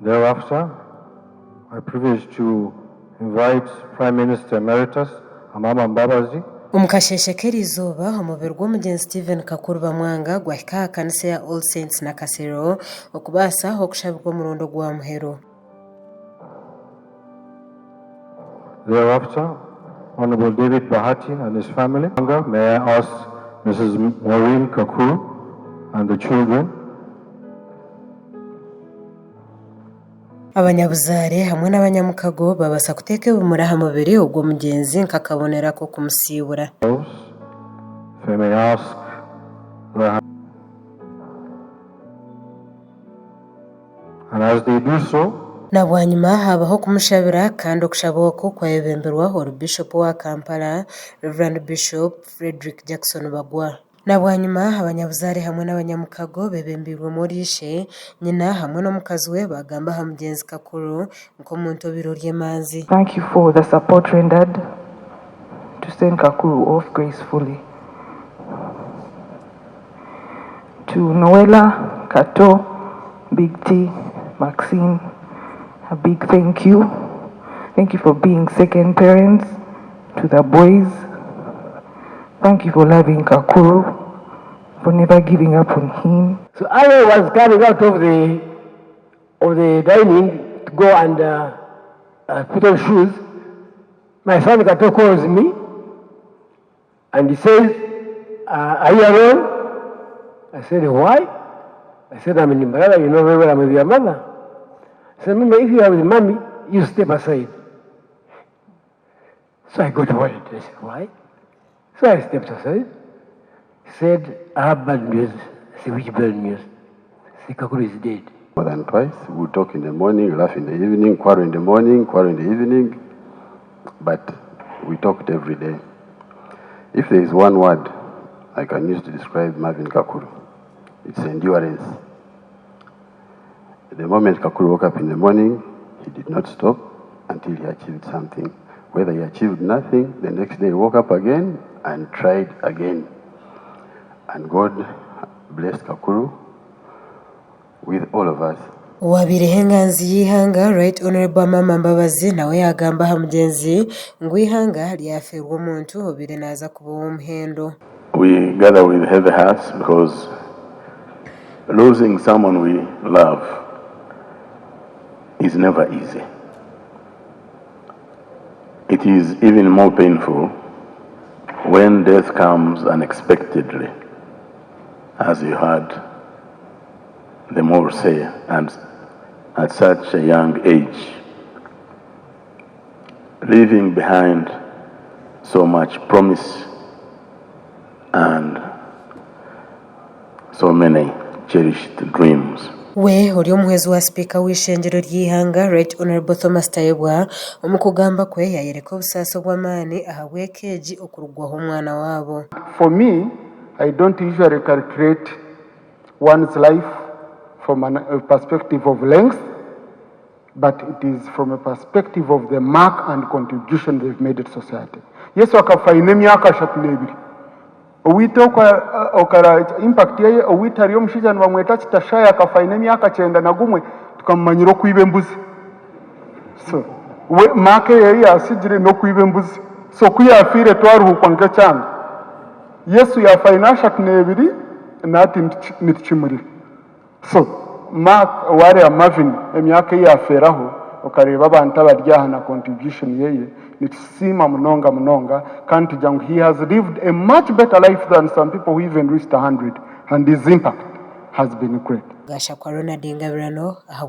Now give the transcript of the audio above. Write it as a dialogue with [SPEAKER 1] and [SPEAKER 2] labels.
[SPEAKER 1] Thereafter, I privilege to invite Prime Minister Emeritus Amama Mbabazi.
[SPEAKER 2] Omu kasheeshe k'eriizooba, omubiri gw'omugyenzi Stephen Kakuru Bamwanga gwahika aha kanisa ya All Saints Nakasero okubaasa okushabirwa omurundi ogwa muheru.
[SPEAKER 1] Thereafter, Honourable David Bahati and his family. May I ask Mrs Maureen Kakuru and the children.
[SPEAKER 2] Abanyabuzaare hamwe n'abanyamukago babaasa kuteeka ebimuri aha mubiri ogw'omugyenzi nk'akabonero ak'okumusiibura. Na bwanyima haabaho okumushabira kandi okushaba oku kwayebemberwa ori Bishopu owa Kampala, Rev. Bishop Fredrick Jackson Bagwa. Na bwanyima, abanyabuzaare hamwe n'abanyamukago beebembeirwemu oriishe, nyina hamwe n'omukazi we baagamba aha mugyenzi Kakuru nk'omuntu obaire ori emanzi.
[SPEAKER 3] Thank you for the support rendered to send Kakuru off gracefully. To Noella, Kato, Big T, Maxine, a big thank you. Thank you for being second parents to the boys. Thank you for loving Kakuru, for never giving up on him.
[SPEAKER 4] So I was coming out of the of the dining to go and uh, uh, put on shoes. My son Kato calls me and he says, uh, are you alone? I said, why? I said, I'm in Mbarara, you know very well I'm with your mother. I said, Mama, if you are with mommy, you step aside. So I got worried. I said, why? So I stepped aside. He said, I have bad news. I said, which bad news? He said, Kakuru is dead.
[SPEAKER 5] More than twice. We would talk in the morning, laugh in the evening, quarrel in the morning, quarrel in the evening, but we talked every day. If there is one word I can use to describe Marvin Kakuru, it's endurance. The moment Kakuru woke up in the morning, he did not stop until he achieved something. Whether he achieved nothing, the next day he woke up again and tried again. And God blessed Kakuru with all of us.
[SPEAKER 2] Owabaireho enganzi y'eihanga Right Honourable Amama Mbabazi nawe yaagamba aha mugyenzi ngu eihanga ryafeerwa omuntu obaire naaza kuba ow'omuhendo.
[SPEAKER 6] We gather with heavy hearts because losing someone we love is never easy. It is even more painful when death comes unexpectedly, as you heard them all say, and at such a young age, leaving behind so much promise and so many cherished dreams.
[SPEAKER 2] We ori omuhwezi wa sipiika w'eishengyero ry'eihanga Right Honourable Thomas Tayebwa omu kugamba kwe yayoreka obusaasi obw'amaani ahabw'eka egi okurugwaho omwana waabo.
[SPEAKER 7] For me, I don't usually calculate one's life from a perspective of length, but it is from a perspective of the mark and contribution they've made to society. Yesu akafa aine emyaka 32. Owaitu okara impact yeye owaitu hariyo omushaija nibamweta Kitashaya akafa aine emyaka 91 tukamumanyira okwiba embuzi. So we mark eye ei yasigire n'okwiba embuzi. So ku yafiire twaruhuukwa nk'ekyanga. Yesu yaafa aine 32 nahati nitukimurira. So Mark wareeba Marvin emyaka ei yafeeraho okareeba abantu abari aha na contribution yeye nitusiima munonga munonga kandi tugira ngu he has lived a much better life than some people who even reached 100 and his impact has been great.
[SPEAKER 2] Gashakwa Ronald Ngabirano ahabwa.